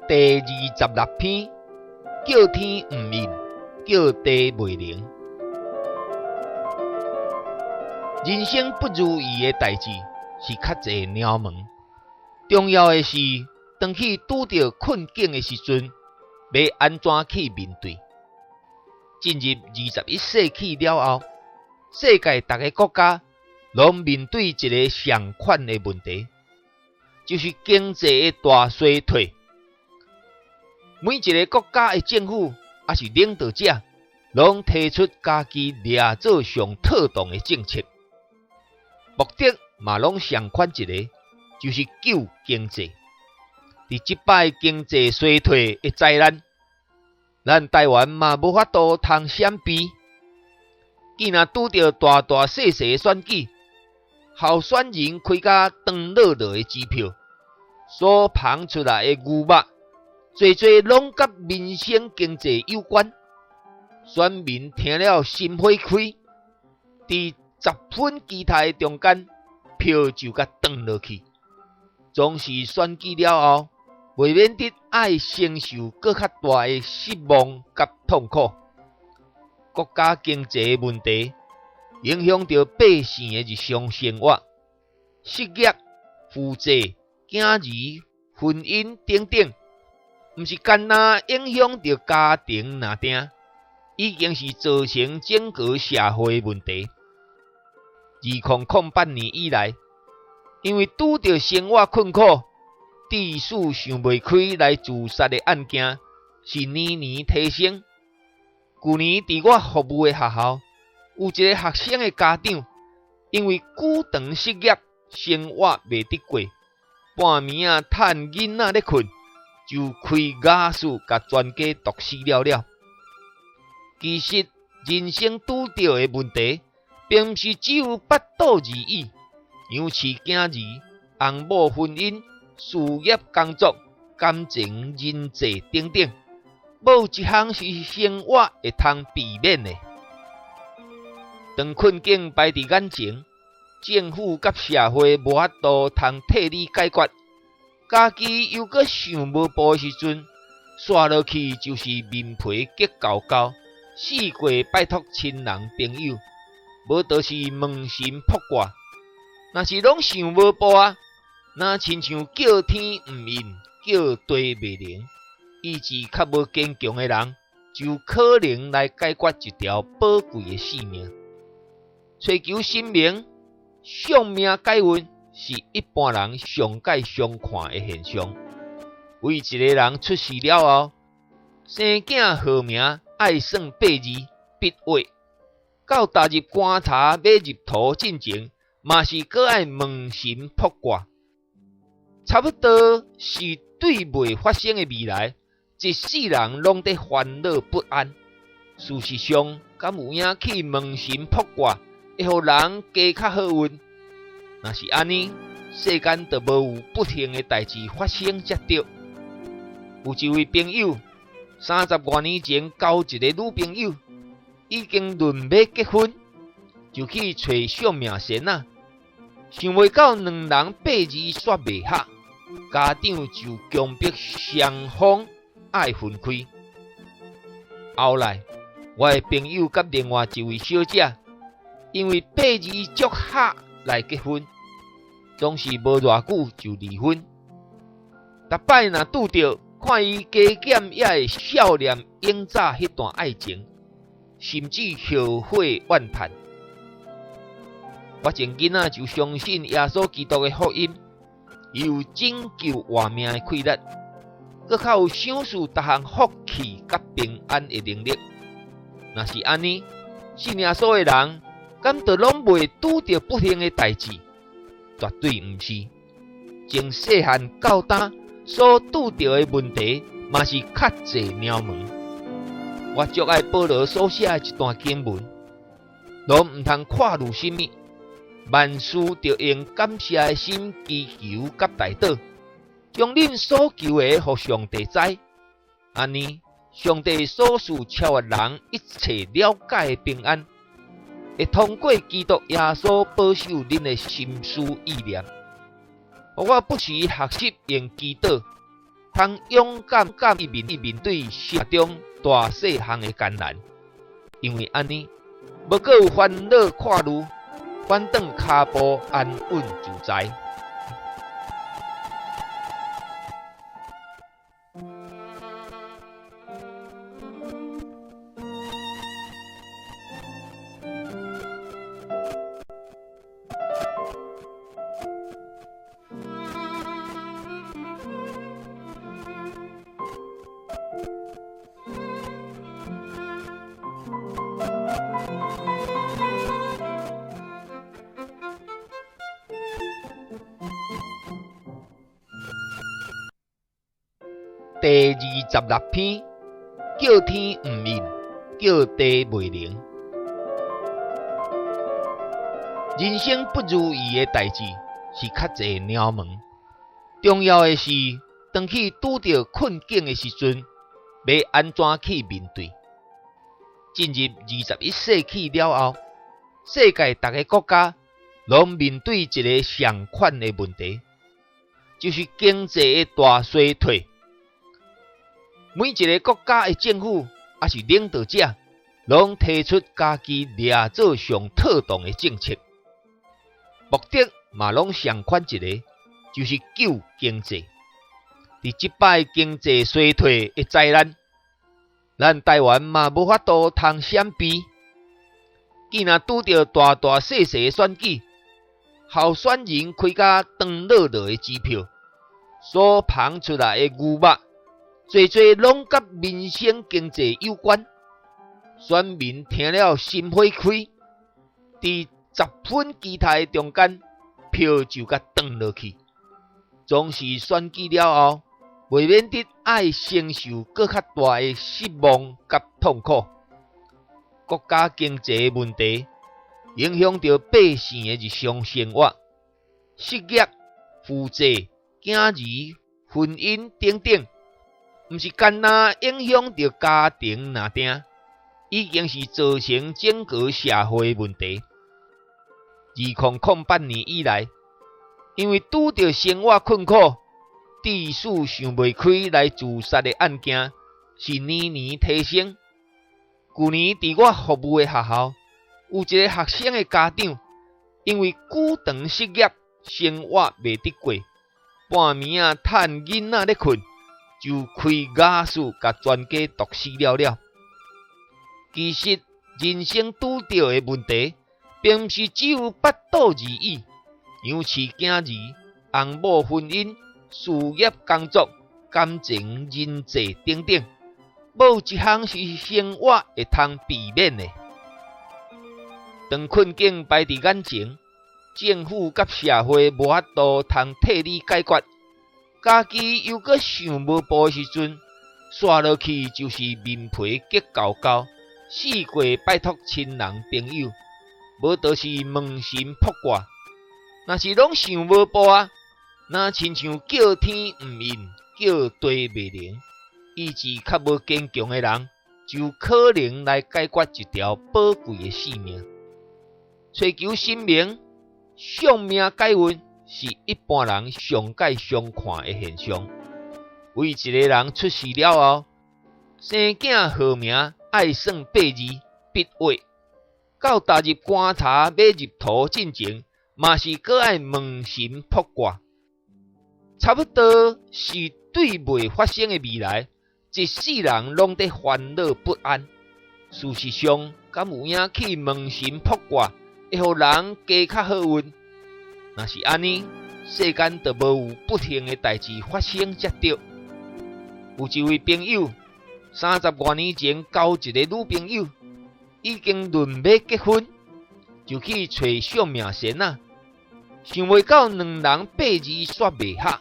第26篇，叫天毋應，叫地袂靈。人生不如意的代誌是較濟鳥毛，重要的是，當去拄著困境的時陣，欲按怎去面對？進入21世紀了後，世界逐个國家攏面對一个相款的問題，就是經濟的大衰退。每一个國家的政府抑是領導者，攏提出家己掠做上妥當的政策，目的嘛攏相款一个，就是救經濟。佇這擺經濟衰退的災難，咱台灣嘛無法度通閃避。既若拄著大大細細的選舉，候選人開甲長落落的支票，所捧出來的牛肉，濟濟攏佮民生經濟有關。選民聽了心火開，佇十分期待的中間，票就共斷落去。總是選舉了後，袂免得愛承受閣較大的失望佮痛苦。國家經濟的問題，影響著百姓的日常生活、失業、負債、囝兒、婚姻等等，毋是干焦影響著家庭爾定，已經是造成整個社會的問題。2008年以來，因為拄著生活困苦，致使想袂開來自殺的案件是年年提升。舊年佇我服務的學校，有一个學生的家長，因為久長失業，生活袂得過，半暝仔趁囡仔咧睏，就開瓦斯共全家毒死了了。其實人生拄著的問題，並毋是只有腹肚而已，養飼囝兒、翁某婚姻、事業工作、感情人際等等，無一項是生活會通避免的。當困境擺佇眼前，政府佮社會無法度通替你解決，家己又閣想無步的時陣，煞落去就是面皮激厚厚，四界拜託親人朋友，無就是問神卜卦。若是攏想無步啊，若親像叫天毋應，叫地袂靈，意志較無堅強的人，就可能來解決一條寶貴的性命。揣求神明相命解運是一般人上蓋常看的現象。為一个人出世了後，生囝號名愛算八字、筆畫，到踏入棺材欲入土進前，嘛是閣愛問神卜卦。差不多是對未發生的未來，一世人攏佇煩惱不安。事實上，敢有影去問神卜卦，會予人加較好運？若是按呢，世間就無有不幸的代誌發生才對。有一位朋友，三十外年前交一个女朋友，已經論欲結婚，就去揣相命仙仔。想袂到兩人八字煞袂合，家長就強迫雙方愛分開。後來，我的朋友佮另外一位小姐，因為八字足合來結婚，總是無偌久就離婚。逐擺若拄著，看伊加減也會笑念永早彼段愛情，甚至後悔怨嘆。我從囡仔就相信耶穌基督的福音，伊有拯救活命的氣力，閣較有賞賜逐項福氣佮平安的能力。若是按呢，信耶穌的人，敢就攏袂拄著不幸的代誌？絕對毋是。從細漢到大所拄著的問題，嘛是較濟鳥毛。我足愛保羅所寫的一段經文，攏毋通掛慮啥物，萬事著用感謝的心祈求佮代禱，將恁所求的予上帝知。按呢，上帝所賜超越人一切了解的平安，會通過基督耶穌保守恁的心思意念。予我不時學習用祈禱，通勇敢敢去面對生活中大細項的艱難。因為按呢，無閣有煩惱看慮，反轉跤步安穩自在。第26篇，叫天毋應，叫地袂靈。人生不如意的代誌是較濟鳥毛，重要的是，當去拄著困境的時陣，欲按怎去面對？進入21世紀了後，世界逐个國家攏面對一个相款的問題，就是經濟的大衰退。每一个國家的政府，抑是領導者，攏提出家己掠做上妥當的政策，目的嘛攏相款一个，就是救經濟。佇這擺經濟衰退的災難，咱台灣嘛無法度通閃避。既若拄著大大細細的選舉，候選人開甲長落落的支票，所捧出來的牛肉，濟濟攏佮民生經濟有關。選民聽了心火開，佇十分期待的中間，票就共斷落去。總是選舉了後，袂免得愛承受閣較大的失望佮痛苦。國家經濟的問題，影響著百姓的日常生活、失業、負債、囝兒、婚姻等等，毋是干焦影響著家庭爾定，已經是造成整個社會的問題。2008年以來，因為拄著生活困苦，致使想袂開來自殺的案件是年年提升。舊年佇我服務的學校，有一个學生的家長，因為久長失業，生活袂得過，半暝仔趁囡仔咧睏，就開瓦斯共全家毒死了了。其實人生拄著的問題，並毋是只有腹肚而已，養飼囝兒、翁某婚姻、事業工作、感情人際等等，無一項是生活會通避免的。當困境擺佇眼前，政府佮社會無法度通替你解決，家己又閣想無步的時陣，煞落去就是面皮激厚厚，四界拜託親人朋友，無就是問神卜卦。若是攏想無步啊，若親像叫天毋應，叫地袂靈，意志較無堅強的人，就可能來解決一條寶貴的性命。揣求神明、相命解運是一般人上蓋常看的現象。為一個人出世了後，生囝號名愛算八字、筆畫，到踏入棺材欲入土進前，嘛是閣愛問神卜卦。差不多是對未發生的未來，一世人攏佇煩惱不安。事實上，敢有影去問神卜卦，會予人加較好運？若是按呢，世間就無有不幸的代誌發生才對。有一位朋友，三十外年前交一個女朋友，已經論欲結婚，就去揣相命仙仔，想袂到兩人八字煞袂合，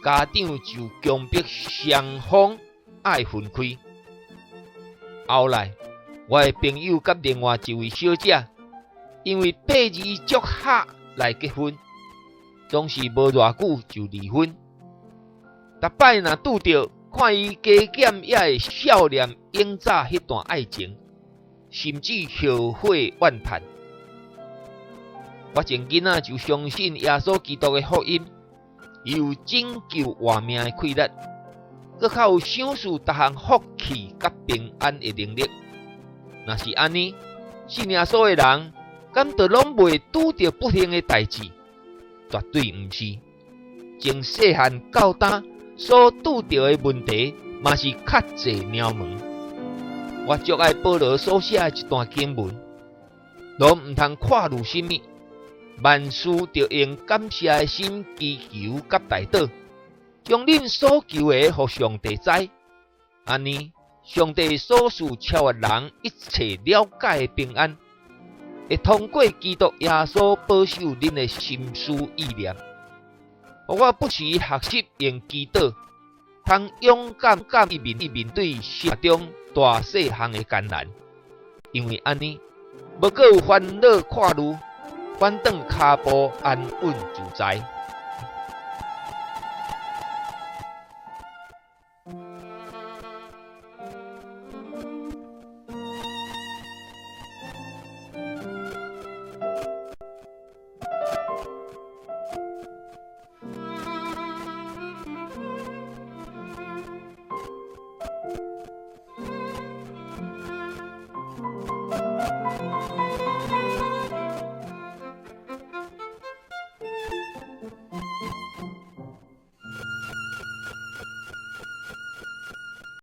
家長就強迫雙方愛分開。後來，我的朋友佮另外一位小姐，因為八字足合來結婚，總是無偌久就離婚。逐擺若拄著，看伊加減也會笑念永早彼段愛情，甚至後悔怨嘆。我從囡仔就相信耶穌基督的福音，伊有拯救活命的氣力，閣較有賞賜逐項福氣佮平安的能力。若是按呢，信耶穌的人，敢就攏袂拄著不幸的代誌？絕對毋是。從細漢到今所拄著的問題，嘛是較濟鳥毛。我足愛保羅所寫的一段經文，攏毋通掛慮啥物，萬事著用感謝的心祈求佮代禱，將恁所求的予上帝知。按呢，上帝所賜超越人一切了解的平安，會通過基督耶穌保守恁的心思意念。予我不時學習用祈禱，通勇敢敢去面對生活中大細項的艱難，因為按呢，無閣有煩惱掛慮，反轉跤步安穩自在。